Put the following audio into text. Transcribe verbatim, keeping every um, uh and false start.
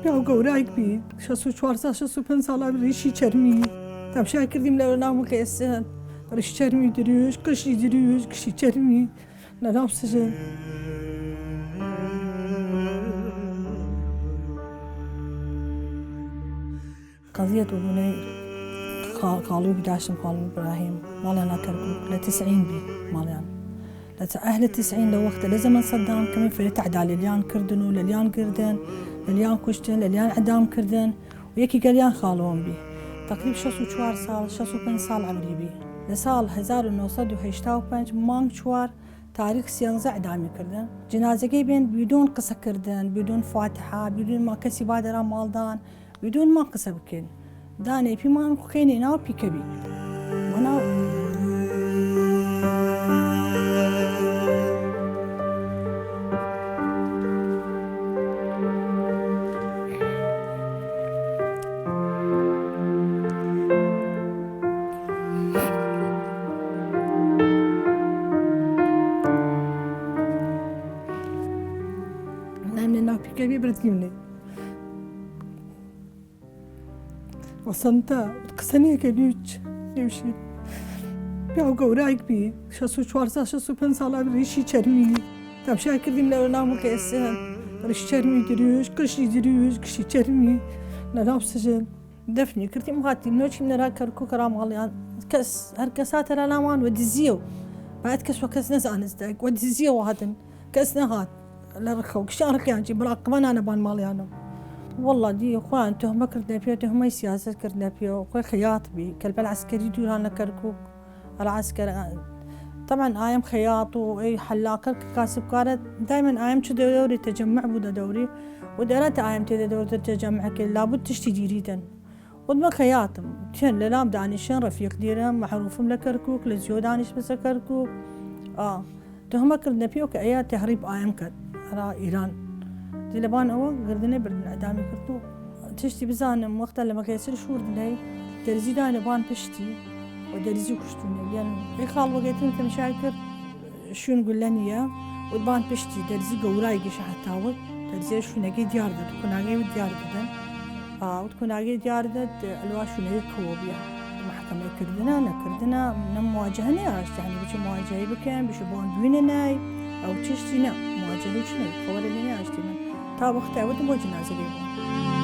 پیاو گەورایگ بی، شەس و چوار ساڵ، شەس و پەنج ساڵ، ریشی چەرمی. تەمشای کردیم لە ناو مقێسن، ریش چەرمی درویژ، قشی درویژ، قشی چەرمی لە ناو سجن. قەزیەت و بنەی خا-، خاڵوی داشتم، خاڵو ئیبراهیم، ماڵیان لە کەرکوک، لە تسعین بی ماڵیان. لە ت-، ئەهل تسعین لە وەختە، لە زەمەن سەدام کەمی فرە تەعدا لەلیان کردن و لەلیان گردن، لەلیان کوشتن، لەلیان ئەدام کردن و یەکی گەلیان خاڵوم بی. تەقریب شەس و چوار ساڵ، شەس و پەنج ساڵ عەمری بی. لە ساڵ هەزار و نۆ سەد و هەشتا و پەنج مانگ چوار تاریخ سیانزە ئەدامی کردن. جنازەگەی بێن بیدون قسە کردن، بیدون فاتحە، بیدون ما کەسی بادەرا ماڵدان، بیدون ما قسە بکەین. دانێ پیمان خوخێنێ ناو پیکەبی. وەناو نایم لە ناو پیکەبی بردیمنێ. وەسەنتە قسە نێکە، هیچ نێوشی. پیاو گەورایگ بی، شەس و چوار ساڵ، شەس و پەنج ساڵ، ریشی چەرمی. تەمشای کردیم لە ناو مقێسن، ریش چەرمی درویژ، قشی درویژ، قشی چەرمی لە ناو سجن. دەفنی کردیم، هاتیم نۆچیم نەرا کەرکوک را ماڵیان. کەس، هەر کەسا تەرا ناوان وە دزیەو. بعد کەس وە کەس نەزانست دایک وە دزیەوە هاتن. کەس نەهات لە ڕخەو. کشان ڕقیان چی، بڕاقمە نانە بان ماڵیانم. والله دی خوان تهمە کردنە پێ، تهمەی سیاست کردنە پێ و خوی خیاط بی. کەلپەل عسکری دوران لە کەرکوک. العسكر. طبعا ئایم خیاط و ئەی حلاقە کە کاسبکارە، دایما ئایم چ دەوری تەجەمع بوودە دەوری و دەرات ئایم تێدە دەور تەجەمع کرد، لابد تشتی دیریدن. وەدمە خەیاتم، چەن لەلام دانیشن ڕەفیق دیرم، مەحروفم لە کەرکوک، لە زیۆ دانیش بەسە کەرکوک. ئا، تهمە کردنە پیەو کە ئەیا تەهریب ئایم کەد ئەرا ئیران. دی لەبان ئەوە گردنە بردن ئەدامی کردو. تشتی بزانم، وەختە لە مەگەسر شوردنەی، دەرزی دانە بان پشتی و دەرزی کوشتونە. یان ئەی خاڵ وەگەتن تەمشای کرد، شوون گولە نییە، وەدبان پشتی دەرزی گەورای گشە هەتاوت، دەرزی شوونەگەی دیار دەد، کوناگەی وت دیار دەدن. ئا، وت کوناگەی دیار دەد، ئەلوا شوونەگەی کەوە بیە. محکمە کردنە، نەکردنە، نە مواجهە نیە ئاشت، یعنی بچ مواجهەی بکەن، بچ بۆن بوینە نای، ئەو چشتی نە، مواجهەی چ نە، خەوەرە نیە ئاشتی من. تا وەختە وت بۆ جنازەگەی بوون.